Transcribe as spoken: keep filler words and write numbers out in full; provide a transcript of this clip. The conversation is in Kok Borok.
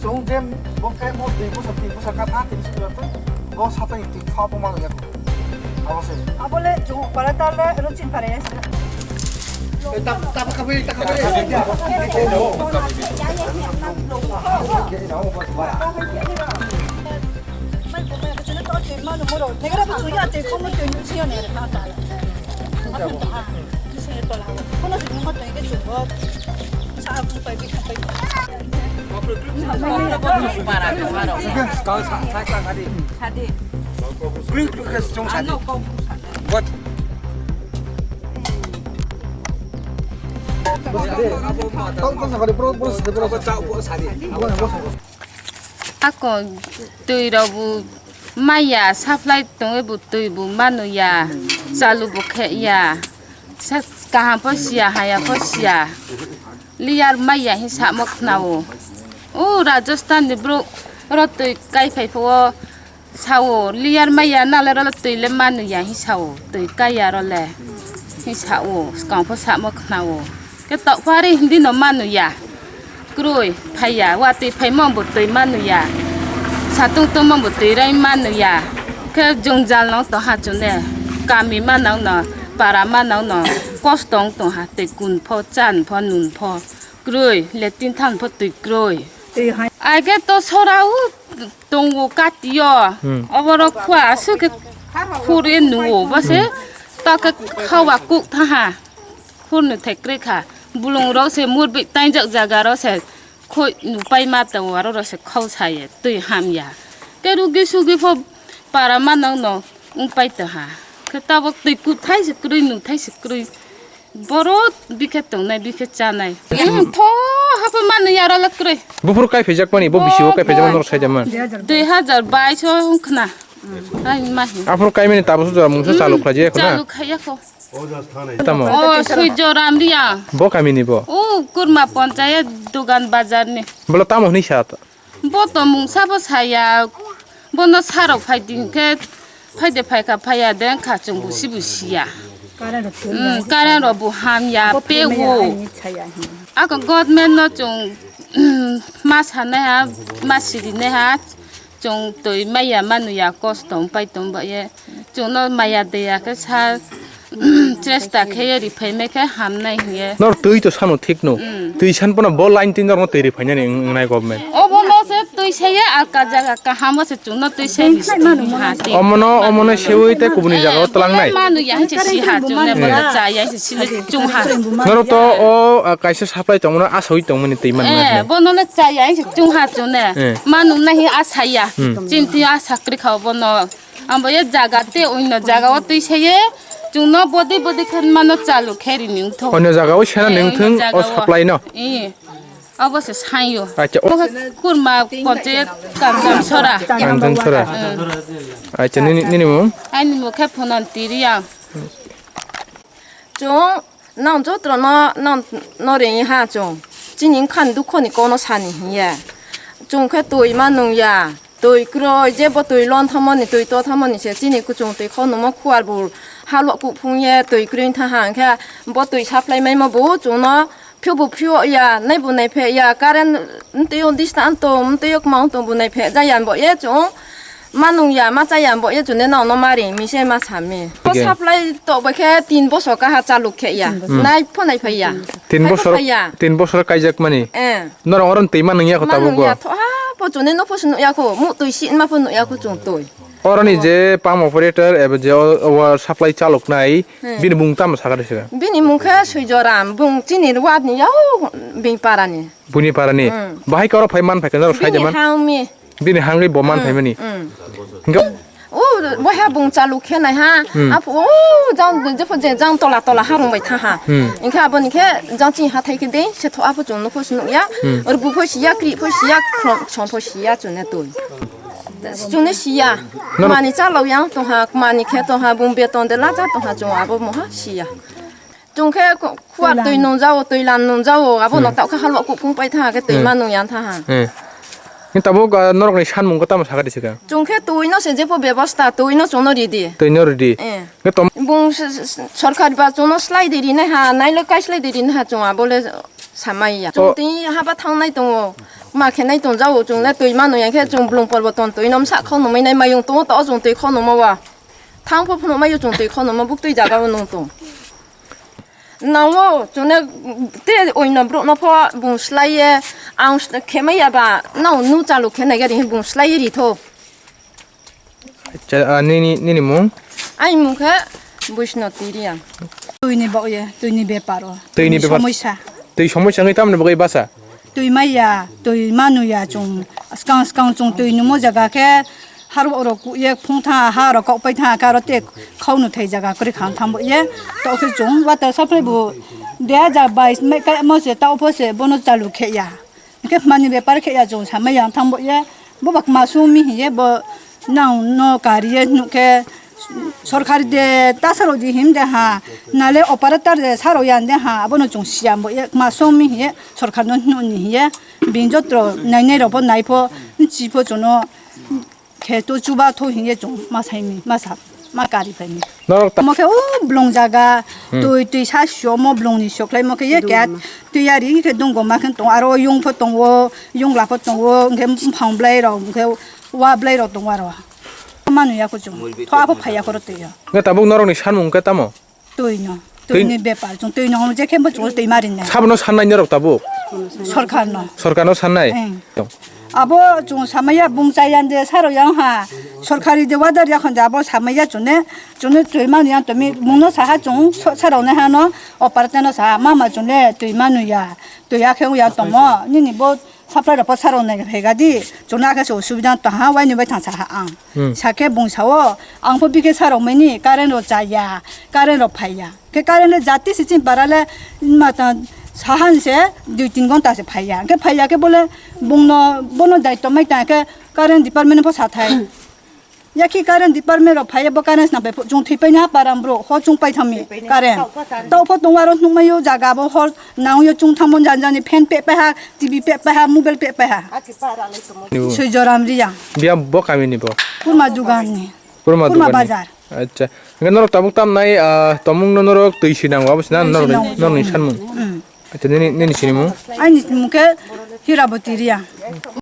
Chwng je bo khe mo twi bwsa twi bwsa kha tha twi swi bo sathai twi kha bo ma ya. Abo se. Abo le chwng pare ta le ro chin pare ya. Ako twi rok bo maya supply tongwi bo twi bo manu ya, chalu bo khe ya, kaham pho siya haya pho siya, liyar maya hin samo khna o. O Rajasthan ni borok oro twi kai phai pho o. Sao, liyar maya nalai role twi le manu ya hi sao, twi kaya role hi sao, swkang pho samo khna o. Khe tok phari hindi no manu ya. Kroi phai ya, watwi phaimo bo twi manu ya. Satung tongmo bo twi rai manu ya. Khe jwngjal no to ha chune, kami manang no, para manang no, kosto wng tong ha twi kun pho, chan pho, nun pho. Kroi, letting than pho twi kroi. Ai khe to sora o. Tongo katio. Hmm. Oborok khua aswk khe khur e nuo, bo se ta khe khawa kuk thaha. Khur no thai kwrwi kha. Bulung rok se murbi tainjak jaga rok se khoi nu pai ma tongo, aro rok se khau sa ye twi ham ya. Khe rugi sugi pho para ma nang no wng pai tong ha. Khe tabok twi kuk thai se kwrwi, nu thai se kwrwi. Boro bikhe tongnai, bikhe chanai. Tho, haphai mano yaro le kwrwi. Buphuru kai phaijakmani, bo bisi o kai phaijakmani norok saijak man. Dui hajar bais o wngkhna. Ai mahi. Aphuru kaimani tabukhe jora mungsa chalu khlai jaya khuna. Chalu khaiya kho. Tamo. O sui jora amriya. Bo kamini bo. O kurma ponchayat dogan bazar ni. Bolo tamo hwnwi sa ta. Bo to mungsa bo saya, bono sarok phai di hinkhe, phai de phai kha, phai ya de wng kha, chwng busi busi ya. Current rok bo ham ya, pe o. Ako government no chwng ma sanai ha, ma sirinai ha, chwng twi maya manu ya, kosto wng pai tong ba ye. Chwngno maya deya khe sa, chesta khe ye riphaimai khe hamnai hiye. Nor twi to sano thik no. Mm. Twi san pono bo line tin norno twi riphainani wng-, wngnai government. Obo no se twi saye alka jaga kaham o se chwngno twi sai riphaimani ha twi. Omono, omono sewi tei kubuni jaga o tlangnai. Manu ya hinse si ha chwngno, eh, bono cha ya hinse sile chwng ha. Noro to o, ah, kaisa supply tongmano asawi tongmani twi manna. Eh, bono le cha ya hinse chwng ha chwngno. Eh. Manu nahi asa ya. Hmm. Chini twi asa kwrwi kha bono. Ambo ye jaga te oino jaga o twi saye, chwngno bodi bodi khe mano chalu khe rini wngthok. Oino jaga o sena, eh, ning oino thung, jaga o o supply no. Eh, abo se sanyo. Acha, o. Obo khe kurma ponchayat Kanjam Sora. Kanjam Sora. Hmm. Acha, nini, nini mung? Aini mung khe Phunan Tiriya. Chwng nang jotono nang no ring ha chwng. Chini wngkha ni dukho ni kono sani hinya. Chwng khe twi ma nung ya. Twi kwrwi je bo twi lon thamo ni twi to thamo ni se chini kuchung twi khok nungmo khuar bo halo kuphung ye twi kwrwi wng tha ha hwnkhe bo twi supply maimo bo chwngno phiyok bo phiyok ya nai bo nai phek ya current mtwi o dista anto mtwi o kwma wng tong bo nai phek ja ya bo ye chwng. Ma nung ya, ma cha ya, bo ye chwng de nang no ma ring mi se ma sa mi. Bo supply tok bai khe tin bosor kaha chaluk khe ya. Tin bosor. Nai pho nai phai ya. Tin bosor, tin bosor kaijak mani. Eh. Norok oro twi ma nung ya kho tabuk bo. Ma nung ya tho ha, bo chwng de no pho sung ya kho, mu twi si ma pho nung ya kho chwng twi. Oro ni je pump operator eba je o, o supply chaluk nai, hmm, bini mung tamo saka de saka. Bini mung khe Swijoram, bung chini ward ni ya, bini para ni. Bini para ni. Hmm. Bahai khe oro phai man phai khe norok sai de man. Bini hang mi. Bini hangwi bo man phaimani. Mm. Hingke o bo ha bung chalu khe nai ha. Mm. Apo o jang jepho je jang tola tola ha rung bai tha ha. Mm. Hingke aboni khe jang chini hathai khe de se tho apo chwng nukho se nukya. Mm. Rbu pho siya, kri pho siya, khrom som pho siya chwng ne twi. Chwng ne siya. Mani chalok yang tong ha, mani khe tong ha, bung beton de la cha tong ha chwng abo moha siya. Chwng khe khu-, khuar twi nungjago, twi lan nungjago, abono twi khe halwa kuphung pai tha khe twi ma nung yang tha ha. Eh. Hwnkhe tabuk, ah, norokni sanmung khe tamo sakha di swkang? Chwng khe twi no se jephru bebosta, twi no chwng no ridi. Twi no ridi. Eh. Hwnkhe tom- Bung s-, s-, s-, sorkar ba chwng no slai di rinai ha, nailok kai slai di rinai ha, chwng abo le samai ya. O- Chwng twi haba thangnai tongo, ma khenai tong jao, chwng le twi mano ya khe chwng blung porbo ton twi no msa khau nungmai nai mayung tongo, to chwng twi khau nungma wa. Thang pho phunuk mai chwng twi khau nungma buk twi jaga o nung tong. Nang o chwng ne te oino brouh no pho bung slai ye, ang s-, khemai ya ba, nang nu chalu khe nai gari bung slai ye ri tho. Acha, ah, nini, nini mung? Aini mung khe Buisno Tiriang. Twi ni bok ye, twi ni bepar o. Twi ni Twi ni bepar. Somosya. Twi somosya wngwi tamni bagwi basa? Twi maya, twi manu ya chwng. Skang skang chwng twi nungmo jaga khe harok rok kuk ye phung tha, ha rok kok pai tha, karo te khau no thai jaga kwrwi khang thang bo ye. To khe chwng water supply bo dui hajar bais mai kai mo se ta opho se bono chalu khe ya. Hwnkhe mani bepar khe ya chwng samai yang thang bo ye. Bo ba kwma sumi hiye bo nang no kari ye nuk khe sorkari de ta saro di him de ha. Nale operator de saro yan de ha. Abono chwng siyam bo ye kwma sumi hiye sorkar no nuk ni hiye. Bini jotro nainai rok bo nai pho, chi pho chwngno khe to chuba tho hiye chwng ma sai mi, ma sa, ma kari phai mi. Norok ta- Mo khe o blong jaga, Hmm. twi, twi sa sio mo blong ni sio khlai mo khe ye kya twi yari khe dong go ma khe tong aro yung pho tong o, yung la pho tong o, hwnkhe buphang blai rok, hwnkhe wa blai rok tong aro. Manu ya ko chwng, tho abo phai ya ko ro twi ya. Nge tabuk norok ni sanmung khe tamo? Twi no, Twi- twi ni bepar, chwng twi no je khe bo chwng twi mari nai. Sabono sannai norok tabuk? Sorkar no. Sorkar no sannai? Eng. Abo chwng samaya bung chaya de saro yang ha. Sorkari de wadar ya khon de abo samaya chwng ne, chwng ne twi manu yang to mi mung no saha chwng so-, saro ne ha no, o parte no saha mama chwng ne twi manu ya. Twi ya khe ya tomo, nini bo Supply rok pho saro nai phai ga di, chwng no akhe se osubida tong ha, waini bai thang sa ha ang. Hmm. Sa khe bung sa o, ang pho bikhe saro mani current rok cha ya, current rok phai ya. Khe current le jati se chini para le ma ta sahan se dui tin ghonta se phai ya. Khe phai ya khe bole bung no bono daityo mai ta khe current department pho sa thai. Yakhe current department rok phaiya bo current sna pai chwng thwi paina param bro ho chwng pai thangmi current. Tao pho tongo aro nukmai o jaga bo hor nang yo chwng thangmo jani jani fan pe pai ha, T V pe pai ha, mobile pe pai ha. Sui joram riya. Biya bo kami ni bo? Kurma dugan ni. Kurma Kurma dugan ni. Bazar. Acha. Hingke norok tabuk tam nai, ah, tomung no norok twi si nango, abo si na Twi si norok ni, nango. Norok ni sanmung. Mm. Acha, nini, nini sinimung? Aini mung khe Hiraboti Riya.